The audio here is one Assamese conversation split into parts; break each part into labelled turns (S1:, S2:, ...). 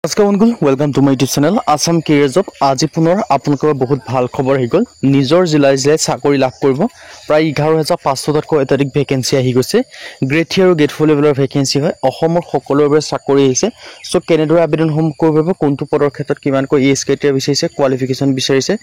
S1: নমস্কাৰ বন্ধুসকল, welcome to my YouTube channel Assam Career Job। আজি পুনৰ আপোনালোকৰ বহুত ভাল খবৰ আহি গ'ল। নিজৰ জিলাই জিলাই চাকৰি লাভ কৰিব। প্ৰায় 11,500টাতকৈ অত্যাধিক ভেকেঞ্চি আহি গৈছে। গ্ৰেড 3 আৰু গ্ৰেড 4 লেভেলৰ ভেকেঞ্চি হয়। অসমৰ সকলোৰে বাবে চাকৰি আহিছে। চ' কেনেদৰে আবেদনসমূহ কৰিব পাৰিব, কোনটো পদৰ ক্ষেত্ৰত কিমানকৈ এজ ক্ৰাইটেৰিয়া বিচাৰিছে, কোৱালিফিকেশ্যন বিচাৰিছে,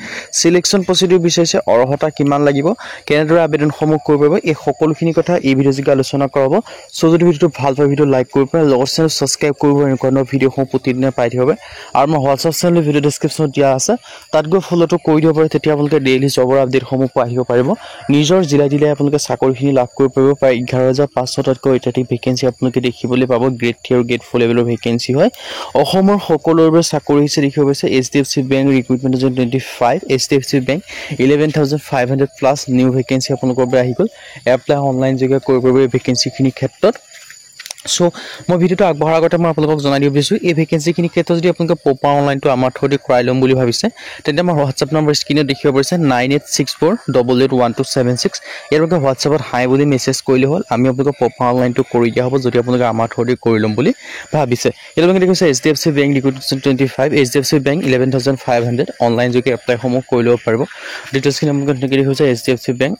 S1: চিলেকশ্যন প্ৰচিডিউৰ বিচাৰিছে, অৰ্হতা কিমান লাগিব, কেনেদৰে আবেদনসমূহ কৰিব পাৰিব, এই সকলোখিনি কথা এই ভিডিঅ' যোগে আলোচনা কৰা হ'ব। চ' যদি ভিডিঅ'টো ভাল পায়, ভিডিঅ' লাইক কৰিব পাৰে, লগত চেনেল ছাবস্ক্ৰাইব কৰিব, এনেকুৱা ধৰণৰ ভিডিঅ'সমূহ প্ৰতিদিনে পাই থাকিব। আৰু মোৰ হোৱাটছআপ চেনেল ভিডিঅ' ডিছক্ৰিপশ্যনত দিয়া আছে, তাত গৈ ফ'ল'টো কৰি দিব পাৰে। তেতিয়া আপোনালোকে ডেইলি জবৰ আপডেটসমূহ পাই আহিব পাৰিব। নিজৰ জিলাই জিলাই আপোনালোকে চাকৰিখিনি লাভ কৰিব পাৰিব। প্ৰায় 11,500টাতকৈ অত্যাধিক ভেকেঞ্চি আপোনালোকে দেখিবলৈ পাব। গ্ৰেড 3 আৰু গ্ৰেড 4 লেভেলৰ ভেকেঞ্চি হয়। অসমৰ সকলোৰে বাবে চাকৰি হৈছে। দেখিব পাইছে, HDFC Bank recruitment 25, HDFC Bank 11,500 plus new vacancy আপোনালোকৰ বাবে আহি গ'ল। এপ্লাই অনলাইন যোগে কৰিব পাৰিব এই ভেকেঞ্চিখিনিৰ ক্ষেত্ৰত। চ' মই ভিডিঅ'টো আগবঢ়াৰ আগতে মই আপোনালোকক জনাই দিব বিচাৰিছোঁ, এই ভেকেঞ্চিখিনিৰ ক্ষেত্ৰত যদি আপোনালোকে প্ৰপাৰ অনলাইনটো আমাৰ থ্ৰুদি কৰাই ল'ম বুলি ভাবিছে, তেন্তে আমাৰ হোৱাটছআপ নম্বৰ স্ক্ৰীণত দেখিব পাৰিছে, 9864881276। ইয়াৰ হোৱাটছআপত হাই বুলি মেছেজ কৰিলে হ'ল, আমি আপোনালোকক প্ৰপাৰ অনলাইনটো কৰি দিয়া হ'ব, যদি আপোনালোকে আমাৰ থ্ৰুদি কৰি ল'ম বুলি ভাবিছে। ইয়াত দেখিছে, HDFC Bank recruitment 25, HDFC Bank 11,500, online যোগে এপ্লাইসমূহ কৰি ল'ব পাৰিব। ডিটেইলছখিনি আপোনালোকে ধুনীয়াকৈ দেখিছে। H D F C bank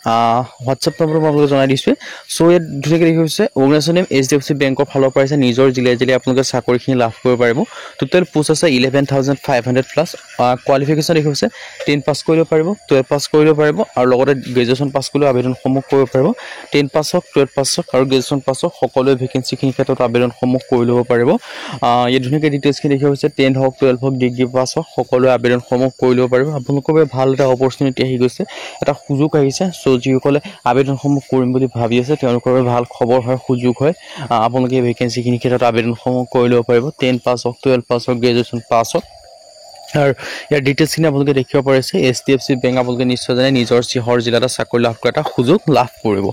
S1: WhatsApp number মই আপোনালোকক জনাই দিছোঁ। চ' ইয়াত ধুনীয়াকৈ দেখিছে, organisation name H D F C বেংকৰ ফালৰ পৰা আহিছে। নিজৰ জিলাই জিলাই আপোনালোকে চাকৰিখিনি লাভ কৰিব পাৰিব। টোটেল পোষ্ট আছে 11,500 plus। Qualification দেখিছে, 10 পাছ কৰিব পাৰিব, 12 পাছ কৰিব পাৰিব আৰু লগতে গ্ৰেজুৱেশ্যন পাছ কৰিলেও আবেদনসমূহ কৰিব পাৰিব। 10 পাছ হওক, 12 পাছ হওক আৰু গ্ৰেজুৱেশ্যন পাছ হওক, সকলোৱে ভেকেঞ্চিখিনিৰ ক্ষেত্ৰত আবেদনসমূহ কৰি ল'ব পাৰিব। ইয়াত ধুনীয়াকৈ ডিটেইলছখিনি দেখিব হৈছে। 10 হওক, 12 হওক, ডিগ্ৰী পাছ হওক, সকলোৱে আবেদনসমূহ কৰি ল'ব পাৰিব। আপোনালোকৰ বাবে ভাল এটা অপৰচুনিটি আহি গৈছে, এটা সুযোগ আহিছে। চ' যিসকলে আবেদনসমূহ কৰিম বুলি ভাবি আছে, তেওঁলোকৰ বাবে ভাল খবৰ হয়, সুযোগ হয়। আপোনালোকে এই ভেকেঞ্চিখিনিৰ ক্ষেত্ৰত আবেদনসমূহ কৰি ল'ব পাৰিব। 10 পাছ হওক, 12 পাছ হওক, গ্ৰেজুৱেশ্যন পাছ হওক আৰু ইয়াৰ ডিটেইলছখিনি আপোনালোকে দেখিব পাৰিছে। H D F C bank আপোনালোকে নিশ্চয় জানে, নিজৰ চহৰ জিলাতে চাকৰি লাভ কৰা এটা সুযোগ লাভ কৰিব।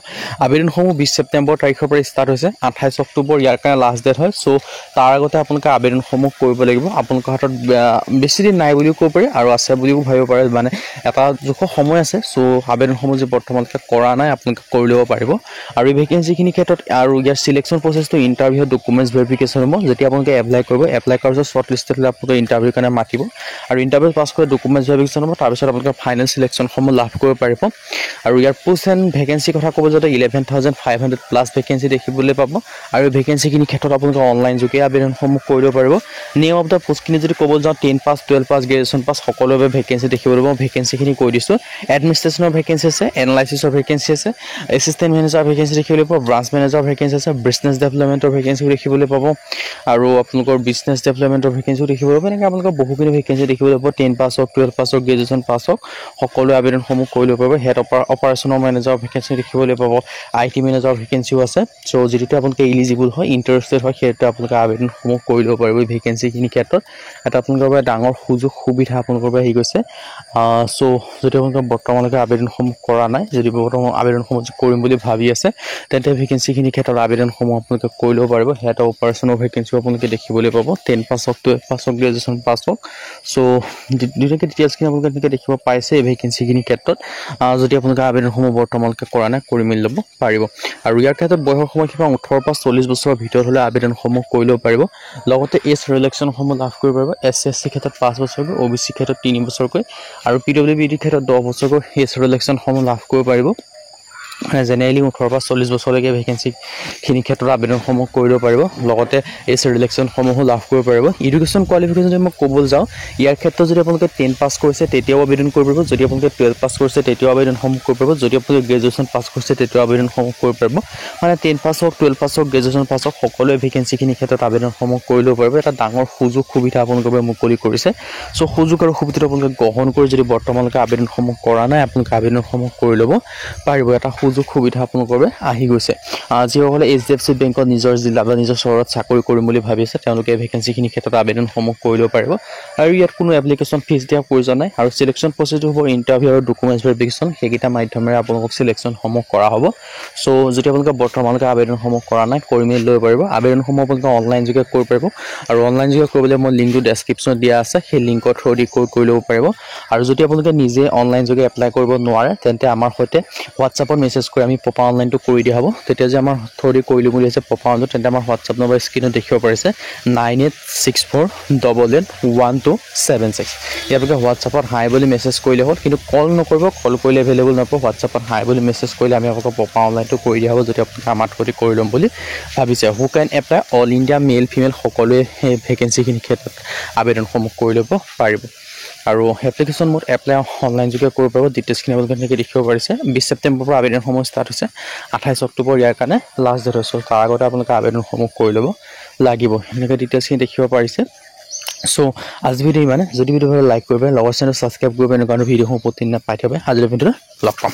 S1: আবেদনসমূহ 20 ছেপ্টেম্বৰ তাৰিখৰ পৰা ষ্টাৰ্ট হৈছে। 28 অক্টোবৰ ইয়াৰ কাৰণে লাষ্ট ডেট হয়। চ' তাৰ আগতে আপোনালোকে আবেদনসমূহ কৰিব লাগিব। আপোনালোকৰ হাতত বেছি দিন নাই বুলিও ক'ব পাৰি আৰু আছে বুলিও ভাবিব পাৰে, মানে এটা জোখৰ সময় আছে। চ' আবেদনসমূহ যি বৰ্তমানলৈকে কৰা নাই, আপোনালোকে কৰি ল'ব পাৰিব। আৰু এই ভেকেঞ্চিখিনিৰ ক্ষেত্ৰত আৰু ইয়াৰ চিলেকশ্যন প্ৰচেছটো ইণ্টাৰভিউ, ডকুমেণ্টছ ভেৰিফিকেশ্যন হ'ব। যেতিয়া আপোনালোকে এপ্লাই কৰিব, এপ্লাই কৰাৰ পিছত শ্বৰ্ট লিষ্টেড হ'লে আপোনালোকে ইণ্টাৰভিউৰ কাৰণে মাতিব আৰু ইণ্টাৰভিউ পাছ কৰি ডকুমেণ্টছ ভেৰিফিকেশ্যন হ'ব। তাৰপিছত আপোনালোকে ফাইনেল চিলেকশ্যনসমূহ লাভ কৰিব পাৰিব। আৰু ইয়াৰ পোষ্ট এণ্ড ভেকেঞ্চিৰ কথা ক'ব যাতে 11,500 plus vacancy দেখিবলৈ পাব আৰু ভেকেঞ্চিখিনিৰ ক্ষেত্ৰত আপোনালোকে অনলাইন যোগে আবেদনসমূহ কৰিব পাৰিব। নেম অফ the পোষ্টখিনি যদি ক'ব যাওঁ, 10 pass, 12 pass, graduation pass, সকলোৰে বাবে ভেকেঞ্চি দেখিবলৈ পাব। ভেকেঞ্চিখিনি কৈ দিছোঁ। এডমিনিষ্ট্ৰেশ্যনৰ ভেকেঞ্চি আছে, এনালাইচিছৰ ভেকেঞ্চি আছে, এছিষ্টেণ্ট মেনেজাৰ ভেকেঞ্চি দেখিবলৈ পাব, ব্ৰাঞ্চ মেনেজাৰ ভেকেঞ্চি আছে, বিজনেছ ডেভেলপমেণ্টৰ ভেকেঞ্চিও দেখিবলৈ পাব আৰু আপোনালোকৰ বিজনেছ ডেভেলপমেণ্টৰ ভেকেঞ্চিও দেখিবলৈ পাব। এনেকৈ আপোনালোকৰ বহুখিনি ভেকেঞ্চি দেখিবলৈ পাব। 10 পাছ হওক, 12 পাছ হওক, গ্ৰেজুৱেশ্যন পাছ হওক, সকলোৱে আবেদনসমূহ কৰি ল'ব পাৰিব। হেড অপাৰেশ্যনৰ মেনেজাৰ ভেকেঞ্চি দেখিবলৈ পাব, I T মেনেজাৰৰ ভেকেঞ্চিও আছে। চ' যিটোতে আপোনালোকে ইলিজিবল হয়, ইণ্টাৰেষ্টেড হয়, সেইটোতে আপোনালোকে আবেদনসমূহ কৰি ল'ব পাৰিব। এই ভেকেঞ্চিখিনিৰ ক্ষেত্ৰত এটা আপোনালোকৰ বাবে ডাঙৰ সুযোগ সুবিধা আপোনালোকৰ বাবে আহি গৈছে। চ' যদি আপোনালোকে বৰ্তমানলৈকে আবেদনসমূহ কৰা নাই, যদি বৰ্তমান আবেদনসমূহ কৰিম বুলি ভাবি আছে, তেন্তে ভেকেঞ্চিখিনিৰ ক্ষেত্ৰত আবেদনসমূহ আপোনালোকে কৰি ল'ব পাৰিব। হেড অপাৰেশ্যনৰ ভেকেঞ্চিও আপোনালোকে দেখিবলৈ পাব। 10 পাছ হওক, 12 পাছ হওক, গ্ৰেজুৱেশ্যন পাছ হওক। চ' ধুনীয়াকৈ ডিটেইলছখিনি আপোনালোকে ধুনীয়াকৈ দেখিব পাইছে। এই ভেকেঞ্চিখিনিৰ ক্ষেত্ৰত যদি আপোনালোকে আবেদনসমূহ বৰ্তমানলৈকে কৰা নাই, কৰি মেলি ল'ব পাৰিব। আৰু ইয়াৰ ক্ষেত্ৰত বয়সৰ সময়সীমা 18ৰ পৰা 40 বছৰৰ ভিতৰত হ'লে আবেদনসমূহ কৰি ল'ব পাৰিব। লগতে এজ ৰিলেক্সনসমূহ লাভ কৰিব পাৰিব। এছ চি, এছ টিৰ ক্ষেত্ৰত 5 বছৰকৈ, অ' বি চিৰ ক্ষেত্ৰত 3 বছৰকৈ আৰু পি ডব্লিউ বি ডিৰ ক্ষেত্ৰত 10 বছৰকৈ এজ ৰিলেক্সনসমূহ লাভ কৰিব পাৰিব। মানে জেনেৰেলি 18ৰ পৰা 40 বছৰলৈকে ভেকেঞ্চিখিনিৰ ক্ষেত্ৰত আবেদনসমূহ কৰিব পাৰিব, লগতে এজ ৰিলেক্সনসমূহো লাভ কৰিব পাৰিব। এডুকেশ্যন কোৱালিফিকেশ্যন যদি মই ক'বলৈ যাওঁ, ইয়াৰ ক্ষেত্ৰত যদি আপোনালোকে 10 পাছ কৰিছে, তেতিয়াও আবেদন কৰিব পাৰিব। যদি আপোনালোকে 12 পাছ কৰিছে, তেতিয়াও আবেদনসমূহ কৰিব পাৰিব। যদি আপোনালোকে গ্ৰেজুৱেশ্যন পাছ কৰিছে, তেতিয়াও আবেদনসমূহ কৰিব পাৰিব। মানে 10 পাছ হওক, 12 পাছ হওক, গ্ৰেজুৱেশ্যন পাছ হওক, সকলোৱে ভেকেঞ্চিখিনিৰ ক্ষেত্ৰত আবেদনসমূহ কৰি ল'ব পাৰিব। এটা ডাঙৰ সুযোগ সুবিধা আপোনালোকৰ বাবে মুকলি কৰিছে। চ' সুযোগ আৰু সুবিধাটো আপোনালোকে গ্ৰহণ কৰি যদি বৰ্তমানলৈকে আবেদনসমূহ কৰা নাই, আপোনালোকে আবেদনসমূহ কৰি ল'ব পাৰিব। এটা সুযোগ সুবিধা আপোনালোকৰ বাবে আহি গৈছে। যিসকলে এইচ ডি এফ চি বেংকত নিজৰ জিলা বা নিজৰ চহৰত চাকৰি কৰিম বুলি ভাবিছে, তেওঁলোকে ভেকেঞ্চিখিনিৰ ক্ষেত্ৰত আবেদনসমূহ কৰি ল'ব পাৰিব। আৰু ইয়াত কোনো এপ্লিকেশ্যন ফিজ দিয়াৰ প্ৰয়োজন নাই। আৰু চিলেকশ্যন প্ৰচেছটো হ'ব ইণ্টাৰভিউ আৰু ডকুমেণ্টছ ভেৰিফিকেশ্যন, সেইকেইটা মাধ্যমেৰে আপোনালোকক চিলেকশ্যনসমূহ কৰা হ'ব। চ' যদি আপোনালোকে বৰ্তমানলৈকে আবেদনসমূহ কৰা নাই, কৰি মেলি ল'ব পাৰিব। আবেদনসমূহ আপোনালোকে অনলাইন যোগে কৰিব পাৰিব আৰু অনলাইন যোগে কৰিবলৈ মই লিংকটো ডেছক্ৰিপশ্যনত দিয়া আছে, সেই লিংকৰ থ্ৰুদি কৰি ল'ব পাৰিব। আৰু যদি আপোনালোকে নিজে অনলাইন যোগে এপ্লাই কৰিব নোৱাৰে, তেন্তে আমাৰ সৈতে হোৱাটছআপত মেছেজ মেছেজ কৰি আমি প্ৰপাৰ অনলাইনটো কৰি দিয়া হ'ব। তেতিয়া যে আমাৰ থ্ৰুদি কৰি ল'ম বুলি হৈছে প্ৰপাৰ অনলাইন, তেন্তে আমাৰ হোৱাটছআপ নম্বৰ স্ক্ৰীণত দেখিব পাৰিছে, 9864881276। ইয়াৰ বাবে হোৱাটছআপত হাই বুলি মেছেজ কৰিলে হ'ল, কিন্তু কল নকৰিব। কল কৰিলে এভেইলেবল নাপাব। হোৱাটছআপত হাই বুলি মেছেজ কৰিলে আমি আপোনালোকক প্ৰপাৰ অনলাইনটো কৰি দিয়া হ'ব, যদি আপোনালোকে আমাৰ থ্ৰুদি কৰি ল'ম বুলি ভাবিছে। Who can apply? All India, male, female সকলোৱে সেই ভেকেঞ্চিখিনিৰ ক্ষেত্ৰত আবেদনসমূহ কৰি ল'ব পাৰিব। আৰু এপ্লিকেশ্যন মোড, এপ্লাই অনলাইন যোগে কৰিব পাৰিব। ডিটেইলছখিনি আপোনালোকে তেনেকৈ দেখিব পাৰিছে। 20 ছেপ্টেম্বৰৰ পৰা আবেদনসমূহ ষ্টাৰ্ট হৈছে। 28 অক্টোবৰ ইয়াৰ কাৰণে লাষ্ট ডেট হৈছে। তাৰ আগতে আপোনালোকে আবেদনসমূহ কৰি ল'ব লাগিব। সেনেকৈ ডিটেইলছখিনি দেখিব পাৰিছে। চ' আজি ভিডিঅ' ইমানে। যদি ভিডিঅ' ভাল, লাইক কৰিব, লগৰ চেনেল ছাবস্ক্ৰাইব কৰিব। এনেকুৱা ভিডিঅ'সমূহ প্ৰতিদিনে পাই থাকিব। আজিলৈ ভিডিঅ'টো লগ পাম।